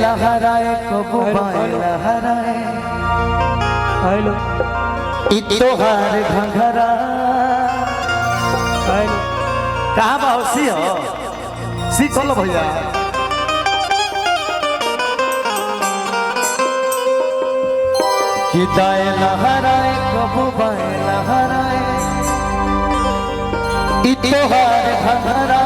लहराए कबो बाएं लहराए हेलो ई तोहार घंघरा। हेलो कहाँ बा हो सी हो सी खोलो भैया। कि दाएं लहराए कबो बाएं लहराए ई तोहार घंघरा।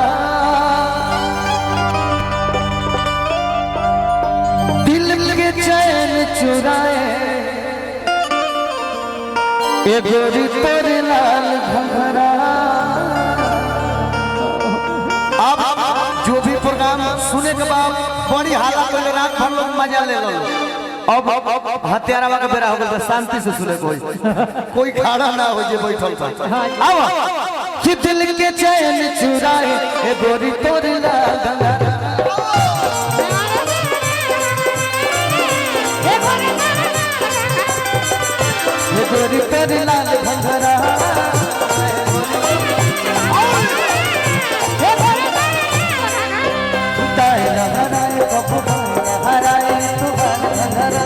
दिल के चैन चुराए ए गोरी तोरे लाल घंघरा। अब जो भी प्रोग्राम सुने के बाद बड़ी हालत हो, रात भर लोग मजा ले लो। अब हत्यारा वाला बेरा हो गइल, शांति से सुने कोई कोई खड़ा ना हो जे बैठल था। अब कि दिल के चैन चुराए ए गोरी तोरे लाल घंघरा। ए गोरी तोरे लाल घंघरा। दाएं लहराए कबो बाएं लहराए तोहार घंघरा।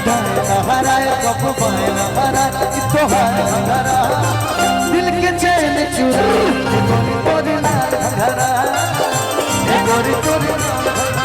दाएं लहराए कबो बाएं लहराए तोहार घंघरा। दिल के चैन चुराए ए गोरी तोरे लाल घंघरा। ए गोरी तोरे लाल घंघरा।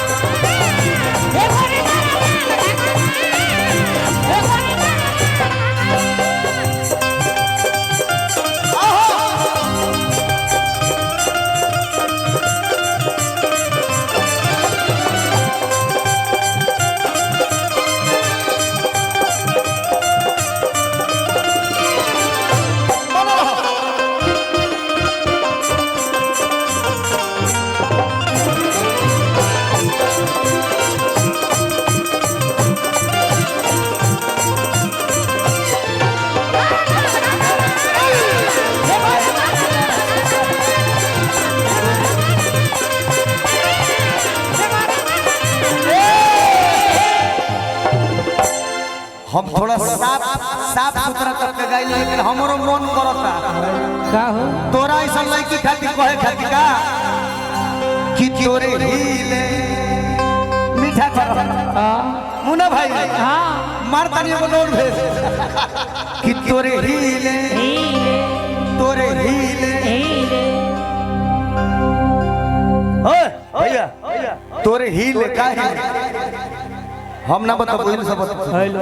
हम थोड़ा साफ साफ सुथरा करके गाइल, लेकिन हमरो मन करता का हो तोरा ऐसा लड़की खातिर कहे खातिर का कि तोरे हिले मीठा कर हां मुन्ना भाई हां मार तानी एगो नोट भेज कि तोरे हिले हिले तोरे हिले हिले ओए भैया तोरे हिले का हिले हम ना बताबो इन सब बता। हेलो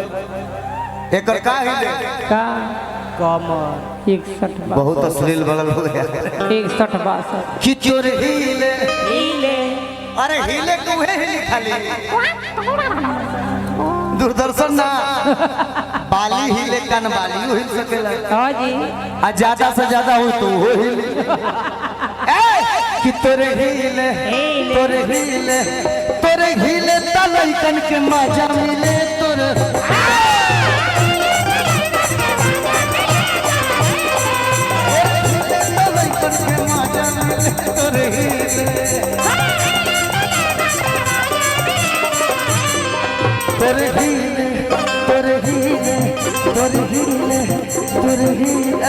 एकर का हिले का कमर 61 बहुत अश्लील बगल हो गया 61 62 कि तोरे हिले हिले अरे हिले कुहे हिले खाली दूरदर्शन ना बाली हिले कान बाली हिल सकेला हां जी आ ज्यादा से ज्यादा हो तो वो हिले। ए कि तोरे हिले तोरे हिले तोरे हिले तलैकन के मजा मिले तोरे तलैकन के मजा मिले तोरे हिले तोरे हिले तोरे हिले तोरे हिले तोरे हिले।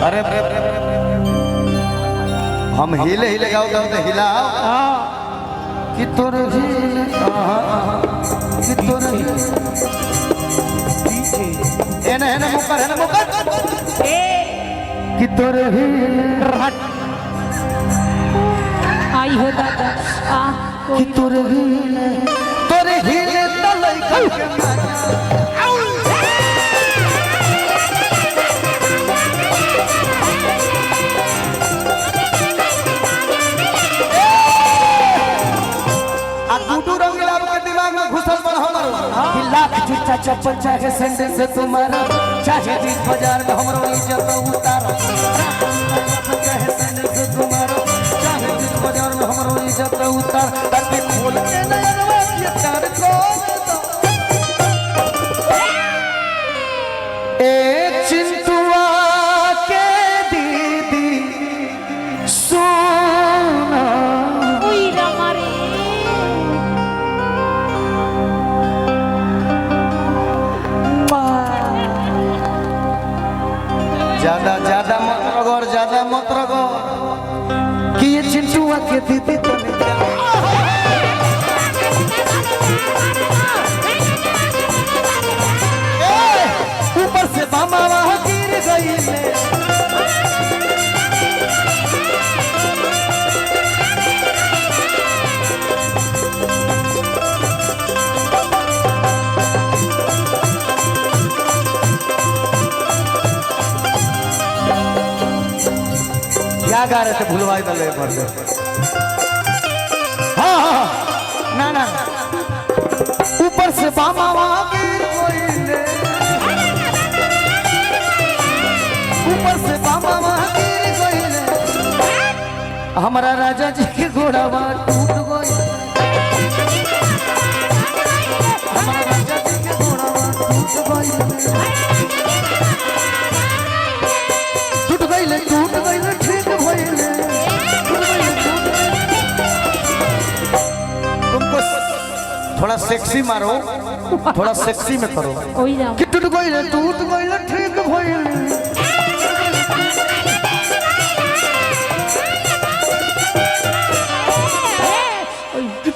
अरे हम हिले हिले गाओ गाओ तो हिलाओ हां कि तोरे हिले कि तोरे हिले एने एने मुकर एने मुकर ए कि तोरे हिले आई हो दादा आ कि तोरे हिले तोरे हिले तलैकन के मजा। आ गुड्डू रंगीला के दिमाग में घुसल बड़ हमर कि लाख जूता चप्पल चाहे सैंडल से तुम्हारा चाहे बीच बाजार में हमरो इज्जत उतारो चाहे सैंडल से तुम्हारा चाहे बीच बाजार में हमरो इज्जत उतार ताकि खोल के नयनवा के तार खोल दो। ए चिंटुआ के दीदी सुना उई मारे ज्यादा ज्यादा मत रगड़, ज्यादा मत रगड़ कि ये चिंटुआ के दीदी तने ए, ऊपर से बामा वहाँ गिर गई ले। क्या गा रहे थे भूलवाई दले भर दे। हाँ हाँ ना ना ऊपर से बामा वहाँ गिर गई, ऊपर से बामा वहाँ गिर गई। हमारा राजा जी के घोड़ावा टूट गई, हमारा राजा जी के घोड़ावा टूट गई, टूट गई, टूट गई, ठीक भइले, टूट गई, टूट गई। तुमको थोड़ा सेक्सी मारो, थोड़ा सेक्सी में करो कि टूट गई, टूट गई, ठीक भइले।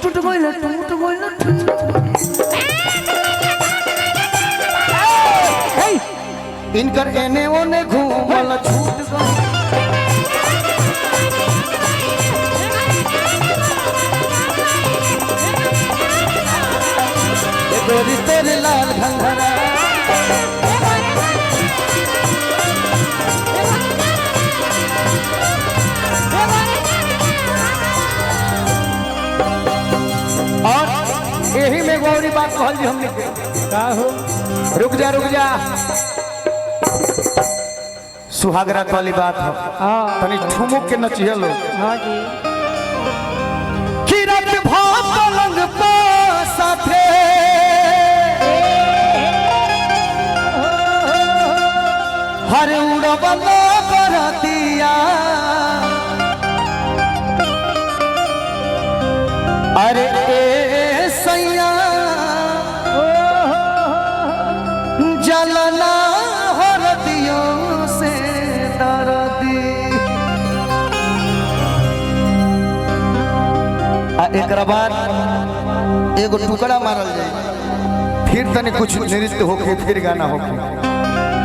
टूट गई, टूट गई, ठीक। इनकर एने ओने घूमल छूट गई। गोरी तेरे लाल घंघरा, और यही में गौरी बात कहल जी हमने के। का हो? रुक जा, रुक जा, सुहागरात वाली बात हो, तनी ठुमुक के नचिए लोग। हाँ जी। कि रात भर पलंग पर साथे हर उड़वला बरतिया, अरे ए सैया जलना हरदियों से दरदी। आ एकरा बाद एगो टुकड़ा मारल जाए, फिर तनी कुछ नृत्य होके फिर गाना होके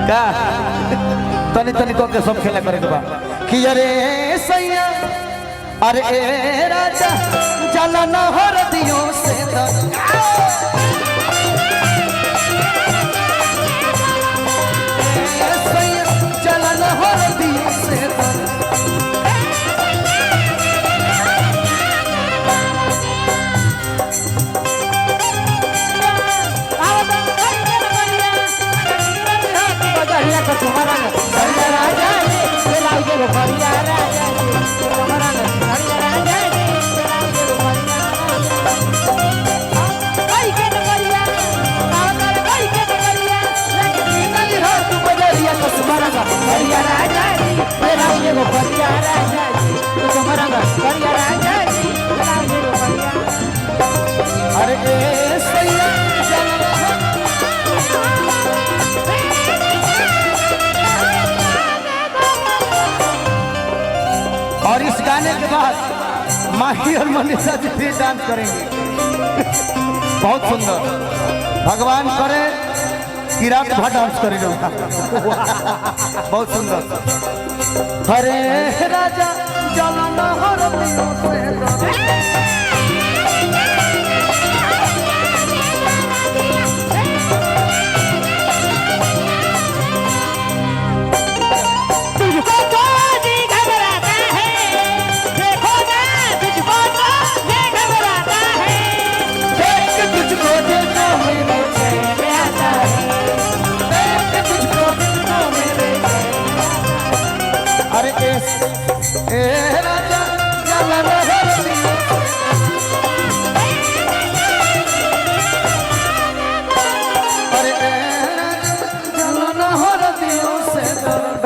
का तनी तनी कह के सब खेला करे के बा कि अरे सैया अरे ए राजा जलना हरदियों से दरदी। जलना हरदियों से दरदी। अरे ए सैया जलना और इस गाने के बाद माही और मनीषा जी फिर डांस करेंगे। बहुत सुंदर, भगवान करे कि रात भर डांस करेंगे। बहुत सुंदर। हरे राजा जलना हरदियों से दरदी। तुझको तो जी घबराता है, देखो ना तुझको तो ये घबराता है, देख तुझको दिल तो मेरे चैन आता है, देख तुझको दिल तो मेरे। अरे ए राजा जलना हरदियों से। अरे ए राजा जलना हरदियों से दर्द।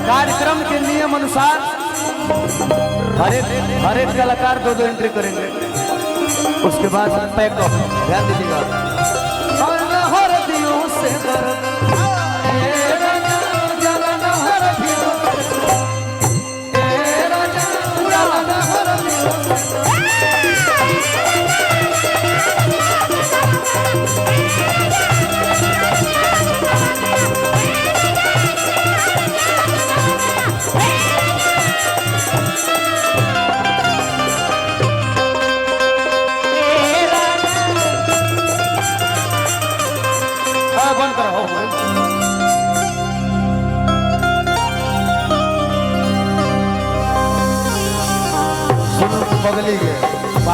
कार्यक्रम के नियम अनुसार हर एक कलाकार दो दो एंट्री करेंगे, उसके बाद पैक ऑफ। ध्यान दीजिएगा। हाँ बंद करो हो गइल। सुनो बगली के।